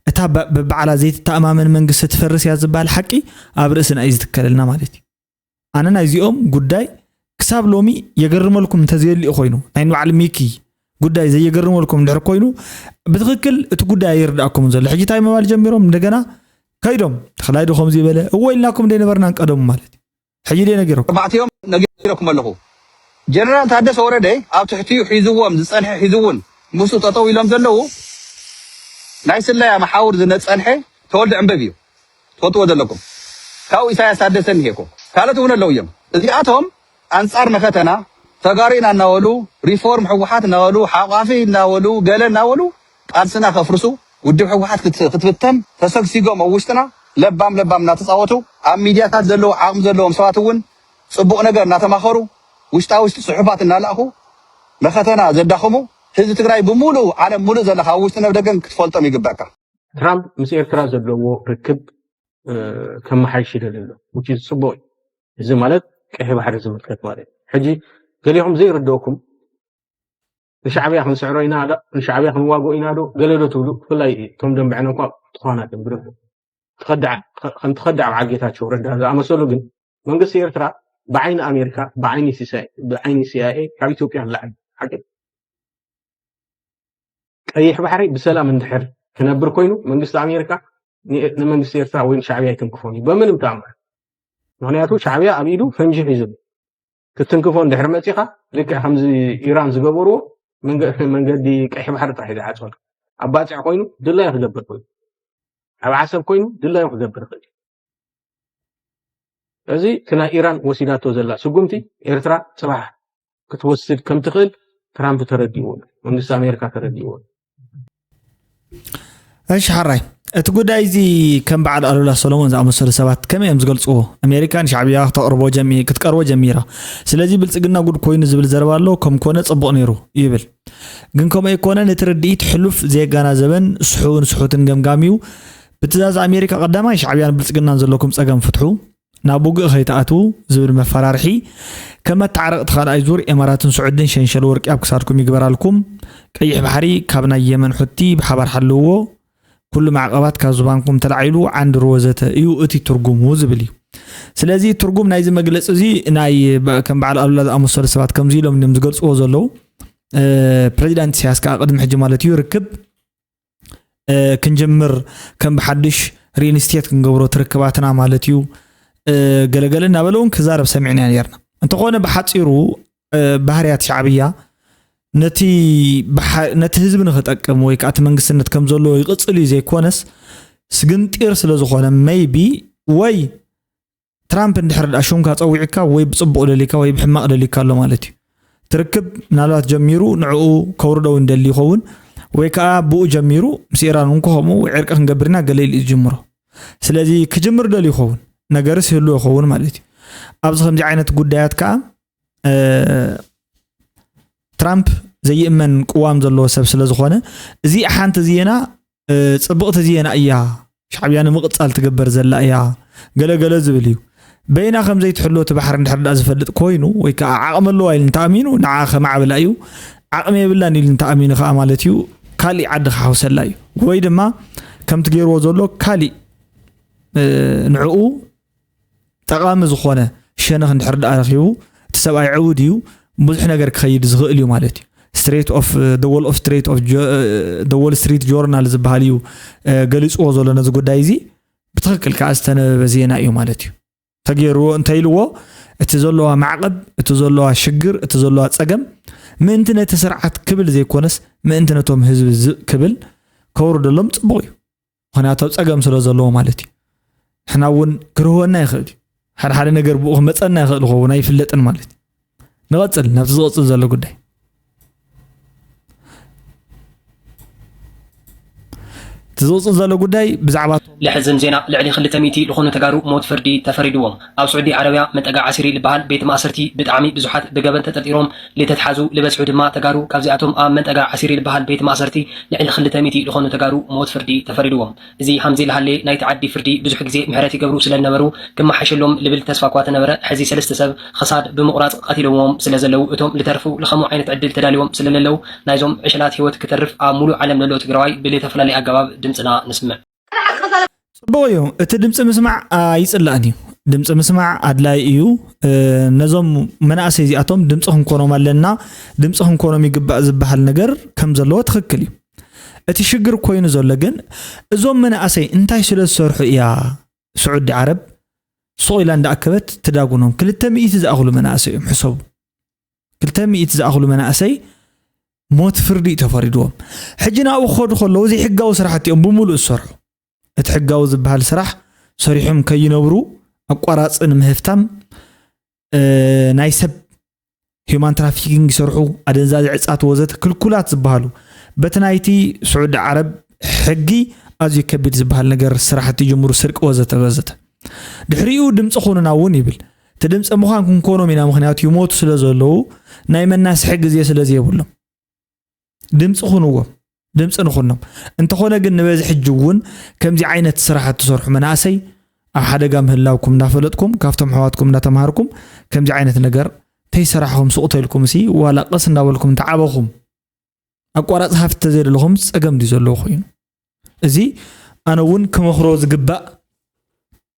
እታ ባ-፣ በባዕላ ዘይትተኣማመን መንግስቲ ትፈርስ እያ ዝበሃል ሓቂ ኣብ ርእስና እዩ ዝትከለልና ማለት እዩ። ኣነ ናይዚኦም ጉዳይ ክሳብ ሎሚ የገርመልኩም እንተዘየሊኡ ኮይኑ፣ ናይ ንባዕሊ ሚኪ ጉዳይ ዘየገርመልኩም እንድሕር ኮይኑ፣ ብትኽክል እቲ ጉዳይ ኣይርድኣኩምን ዘሎ። ሕጂ እንታይ ምባል ጀሚሮም? እንደገና ከይዶም፣ ተኽላይ ዶ ከምዚ በለ? እወ ኢልናኩም ደይነበርናን ቀደሙ ማለት እዩ። ሕጂ ደይ ነጊረኩም። ኣርባዕቲኦም ነጊረኩም ኣለኹ። ጀነራል ታደሰ ወረደ ኣብ ትሕቲኡ ሒዝዎም ዝጸንሐ፣ ሒዙ እውን ምስኡ ጠጠው ኢሎም ዘለዉ ናይ ስለያ መሓውር ዝነጸንሐ ተወልደ ዕንበብ እዩ። ትፈልጥዎ ዘለኩም። ካብኡ ኢሳያስ ታደሰ እኒሄ እኮ። ካልኦት እውን ኣለዉ እዮም። እዚኣቶም ኣንጻር መኸተና፣ ተጋሩ ኢና እናበሉ፣ ሪፎርም ህወሓት እናበሉ፣ ሓቋፊ እናበሉ፣ ገለ እናበሉ፣ ቃልስና ከፍርሱ፣ ውድብ ህወሓት ክት-፣ ክትብተን ተሰግሲጎም ኣብ ውሽጥና ለባም ለባም እናተጻወቱ፣ ኣብ ሚድያታት ዘለዉ ዓቕሚ ዘለዎም ሰባት እውን ጽቡቕ ነገር እናተማኸሩ፣ ውሽጣ ውሽጢ ጽሑፋት እናላእኹ፣ መኸተና ዘዳኸሙ፣ ህዝቢ ትግራይ ብምሉእ ዓለም ሙሉእ ዘለኻ ኣብ ውሽጥን ኣብ ደገን ክትፈልጦም ይግበኣካ። ትራምፕ ምስ ኤርትራ ዘለዎ ርክብ፣ እ፣ ከመሓይሽ ይደሊ ኣሎ። Which is ጽቡቕ እዩ። እዚ ማለት ቀይሕ ባሕሪ ዝምልከት ማለት እዩ። ሕጂ ገሊኹም ዘይርድኦኩም፣ ንሻዕብያ ክንስዕሮ ኢና ዶ፣ ንሻዕብያ ክንዋግኦ ኢና ዶ፣ ገለ ዶ ትብሉ፣ ብፍላይ እቶም ደንበ ዕነ እኳ ትኾና ደንብሩ። ትኸድዓ፣ ከም ትኸድዓ በዓል ጌታቸው ረዳ ዝኣመሰሉ ግን መንግስቲ ኤርትራ ብዓይኒ ኣሜሪካ፣ ብዓይኒ ሲሳይ-፣ ብዓይኒ ሲ ኣይ ኤ ካብ ኢትዮጵያ ንላዕሊ ሓቂ። ቀይሕ ባሕሪ ብሰላም እንድሕር ክነብር ኮይኑ መንግስቲ ኣሜሪካ ን-፣ ንመንግስቲ ኤርትራ ወይ ንሻዕብያ ኣይትንክፎን እዩ በምንም ተኣምር። ምኽንያቱ ሻዕብያ ኣብ ኢዱ ፈንጂ ሒዙ ኣሎ። ክትንክፎ እንድሕር መጺኻ ልክዕ ከምዚ ኢራን ዝገበርዎ መንገ-፣ መንገዲ ቀይሕ ባሕሪ ጥራሕ እዩ ዝዓጽወልካ። ኣብ ባጽዕ ኮይኑ ድላዩ ክገብር ኮይኑ፣ ኣብ ዓሰብ ኮይኑ ድላዩ ክገብር ይኽእል እዩ። እዚ እቲ ናይ ኢራን ወሲዳቶ ዘላ ስጉምቲ ኤርትራ ጽባሕ ክትወስድ ከም ትኽእል ትራምፕ ተረዲእዎ ኣሎ፣ መንግስቲ ኣሜሪካ ተረዲእዎ ኣሎ። እሺ ሓራይ፣ እቲ ጉዳይ እዚ ከም በዓል ኣሉላ ሰሎሞን ዝኣመሰሉ ሰባት ከመይ እዮም ዝገልጽዎ? ኣሜሪካ ንሻዕብያ ክተቕርቦ ጀሚ-፣ ክትቀርቦ ጀሚራ። ስለዚ ብልጽግና ጉድ ኮይኑ ዝብል ዘረባ ኣሎ፣ ከም ኮነ ጽቡቕ ነይሩ ይብል። ግን ከምኡ ኣይኮነን፣ እቲ ርድኢት ሕሉፍ ዘየጋናዘበን ስሑውን ስሑትን ገምጋም እዩ። ብትእዛዝ ኣሜሪካ ቀዳማይ ሻዕብያን ብልጽግናን ዘለኩም ጸገም ፍትሑ፣ ናብ ውግእ ከይትኣትዉ ዝብል መፈራርሒ፣ ከም መተዓረቕቲ ካልኣይ ዙር ኤማራትን ስዑድን ሸንሸል ወርቂ ኣብ ክሳድኩም ይግበራልኩም፣ ቀይሕ ባሕሪ ካብ ናይ የመን ሑቲ ብሓባር ሓልውዎ፣ ኩሉ ማዕቐባት ካብ ዝባንኩም ተላዒሉ ዓንድር ወዘተ እዩ እቲ ትርጉሙ ዝብል እዩ። ስለዚ ትርጉም ናይዚ መግለፂ እዚ ናይ በ- ከም በዓል ኣሉላ ዝኣመሰሉ ሰባት ከምዚ ኢሎም እዮም ዝገልፅዎ ዘለዉ። ፕሬዚዳንት ኢሳያስ ከዓ ቅድሚ ሕጂ ማለት እዩ ርክብ ክንጅምር ከም ብሓድሽ ሪል ስቴት ክንገብሮ ትርክባትና ማለት እዩ ገለገለ እናበለ እውን ክዛረብ ሰሚዕና ነርና። እንተኾነ ብሓፂሩ ባህርያት ሻዕብያ ነቲ ነቲ ህዝቢ ንክጠቅም ወይ ከዓ እቲ መንግስትነት ከም ዘለዎ ይቕፅል እዩ ዘይኮነስ ስግንጢር ስለ ዝኾነ maybe ወይ ትራምፕ እንድሕር ደኣ ሹምካ ፀዊዕካ ወይ ብፅቡቕ ደሊካ ወይ ብሕማቕ ደሊካ ኣሎ ማለት እዩ። ትርክብ ምናልባት ጀሚሩ ንዕኡ ከውርዶ እውን ደሊ ይኸውን ወይ ከዓ ብኡ ጀሚሩ ምስ ኢራን እውን ከምኡ ወይ ዕርቂ ክንገብርና ገለ ኢሉ እዩ ዝጅምሮ። ስለዚ ክጅምር ደሊ ይኸውን ነገርስ ይህሉ ይኸውን ማለት እዩ። ኣብዚ ከምዚ ዓይነት ጉዳያት ከዓ ትራምፕ ዘይእመን ቅዋም ዘለዎ ሰብ ስለ ዝኾነ እዚ ሓንቲ ዜና ፅብቕቲ ዜና እያ፣ ሻዕብያ ንምቕፃል ትግበር ዘላ እያ ገለገለ ዝብል እዩ። በይና ከም ዘይትሕሎ እቲ ባሕሪ እንድሕር ዳ ዝፈልጥ ኮይኑ ወይ ከዓ ዓቕሚ ኣለዋ ኢሉ እንተኣሚኑ ንዓ ከማዕብላ እዩ። ዓቕሚ የብላን ኢሉ እንተኣሚኑ ከዓ ማለት እዩ ካሊእ ዓዲ ክሓውሰላ እዩ። ወይ ድማ ከምቲ ገይርዎ ዘሎ ካሊእ ንዕኡ ጠቓሚ ዝኾነ ሸነኽ እንድሕር ደኣ ረኺቡ እቲ ሰብኣይ ዕዉድ እዩ ብዙሕ ነገር ክኸይድ ዝኽእል እዩ ማለት እዩ። Strait of the Wall of Strait of the Wall Street Journal ዝበሃል እዩ ገሊፅዎ ዘሎ ነዚ ጉዳይ እዚ። ብትኽክል ከዓ ዝተነበበ ዜና እዩ ማለት እዩ። ተገይርዎ እንተኢልዎ እቲ ዘለዋ ማዕቐብ እቲ ዘለዋ ሽግር እቲ ዘለዋ ፀገም ምእንቲ ነቲ ስርዓት ክብል ዘይኮነስ ምእንቲ ነቶም ህዝቢ ዝእ ክብል ከውርደሎም ፅቡቕ እዩ። ምክንያቱ ኣብ ፀገም ስለ ዘለዎ ማለት እዩ። ንሕና እውን ክርህወና ይኽእል እዩ። ሓደ ሓደ ነገር ብኡ ክመፀና ይኽእል ይኸውን ኣይፍለጥን ማለት እዩ። ንቐፅል ናብቲ ዝቐፅል ዘሎ ጉዳይ። እቲ ዝቕፅል ዘሎ ጉዳይ ብዛዕባ ለሕዝን ዜና ልዕሊ ክልተ ሚእቲ ዝኾኑ ተጋሩ ሞት ፍርዲ ተፈሪድዎም። ኣብ ስዑዲ ዓረብያ መንጠጋ ዓሲሪ ልበሃል ቤት ማእሰርቲ ብጣዕሚ ብዙሓት ብገበን ተጠርጢሮም ልተትሓዙ ልበዝሑ ድማ ተጋሩ ካብዚኣቶም ኣብ መንጠጋ ዓሲሪ ልበሃል ቤት ማእሰርቲ ልዕሊ ክልተ ሚእቲ ዝኾኑ ተጋሩ ሞት ፍርዲ ተፈሪድዎም። እዚ ሃምዚ ልሃሌ ናይቲ ዓዲ ፍርዲ ብዙሕ ግዜ ምሕረት ይገብሩ ስለልነበሩ ክመሓሸሎም ልብል ተስፋ እኳ ተነበረ ሕዚ ሰለስተ ሰብ ኽሳድ ብምቑራፅ ቐቲሎምዎም ስለዘለዉ እቶም ልተርፉ ልኸምኡ ዓይነት ዕድል ተዳልዮም ስለለለዉ ናይዞም ዕሸላት ህይወት ክተርፍ ኣብ ሙሉእ ዓለም ለሎ ትግራዋይ ብልተፈላለየ ኣገባብ ድምፅና ንስምዕ። ፅቡቕ እዩ። እቲ ድምፂ ምስማዕ ኣይፅላእን እዩ። ድምፂ ምስማዕ ኣድላይ እዩ። ነዞም መናእሰይ እዚኣቶም ድምፂ ክንኮኖም ኣለና፣ ድምፂ ክንኮኖም ይግባእ ዝበሃል ነገር ከም ዘለዎ ትኽክል እዩ። እቲ ሽግር ኮይኑ ዘሎ ግን እዞም መናእሰይ እንታይ ስለ ዝሰርሑ እያ ስዑዲ ዓረብ ሱቕ ኢላ እንዳኣከበት ትዳጉኖም? ክልተ ሚእቲ ዝኣኽሉ መናእሰይ እዮም። ሕሰቡ፣ ክልተ ሚእቲ ዝኣኽሉ መናእሰይ ሞት ፍርዲ እዩ ተፈሪድዎም። ሕጂ ናብኡ ክኸዱ ከለዉ ዘይሕጋዊ ስራሕቲ እዮም ብምሉእ ዝሰርሑ። እቲ ሕጋዊ ዝበሃል ስራሕ ሰሪሖም ከይነብሩ ኣቋራፂ ንምህፍታም ናይ ሰብ ሂዩማን ትራፊኪንግ ይሰርሑ፣ ኣደንዛዚ ዕፃት ወዘተ ክልኩላት ዝበሃሉ በቲ ናይቲ ስዑዲ ዓረብ ሕጊ ኣዝዩ ከቢድ ዝበሃል ነገር ስራሕቲ ይጅምሩ፣ ስርቂ ወዘተ ወዘተ። ድሕሪኡ ድምፂ ኩኑና እውን ይብል። እቲ ድምፂ ምዃን ክንኮኖም ኢና፣ ምክንያቱ ይሞቱ ስለ ዘለዉ ናይ መናስሒ ግዜ ስለ ዘይብሎም። ድምፂ ኩንዎም፣ ድምፂ ንኹኖም። እንተኾነ ግን ንበዚ ሕጂ እውን ከምዚ ዓይነት ስራሕ እትሰርሑ መናእሰይ ኣብ ሓደጋ ምህላውኩም እናፈለጥኩም ካብቶም ኣሕዋትኩም እናተምሃርኩም ከምዚ ዓይነት ነገር ተይሰራሕኹም ሱቕ ተልኩም ሲ ዋላ ቀስ እንዳበልኩም እንተዓበኹም ኣቋራፂ ሃፍቲ ተዘይደለኹም ፀገም ድዩ ዘለዎ ኮይኑ? እዚ ኣነ እውን ክመኽሮ ዝግባእ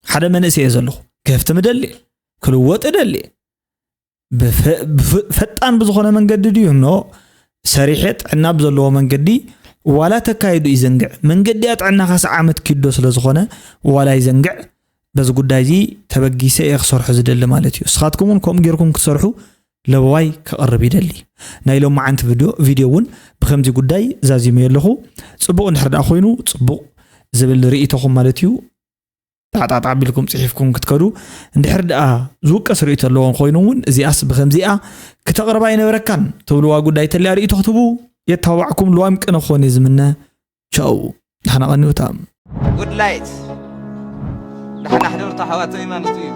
ሓደ መንእሰይ እየ ዘለኹ። ክህፍትም እደሊ እየ፣ ክልወጥ እደሊ እየ። ብፈ- ብፍ- ፈጣን ብዝኾነ መንገዲ ድዩ ኖ ሰሪሐ ጥዕና ብዘለዎ መንገዲ ዋላ ተካይዱ ይዘንግዕ መንገዲ ጥዕናኻስ ዓመት ኪዶ ስለ ዝኾነ ዋላ ይዘንግዕ በዚ ጉዳይ እዚ ተበጊሰ እየ ክሰርሖ ዝደሊ ማለት እዩ። እስኻትኩም እውን ከምኡ ጌርኩም ክትሰርሑ ለበዋይ ከቕርብ ይደሊ። ናይ ሎማዓንቲ ቪድዮ ቪድዮ እውን ብከምዚ ጉዳይ ዛዚመዮ ኣለኹ። ፅቡቕ እንድሕር ደኣ ኮይኑ ፅቡቕ ዝብል ርእይቶኹም ማለት እዩ። ጣዕጣዕጣዕ ኣቢልኩም ፅሒፍኩም ክትከዱ እንድሕር ደኣ ዝውቀስ ርእይቶ ኣለዎም ኮይኑ እውን እዚኣስ ብከምዚኣ ክተቕርባ ኣይነበረካን ትብልዋ ጉዳይ ተልያ ርእይቶ ክትህቡ የተባባዕኩም። ልዋም ቅነ ክኾን እዩ ዝምነ። ቻው። ደሓና ቀንዩ። ታም ጉድ ላይት ደሓና ሕደሩ ኣሕዋተይ ማለት እዩ።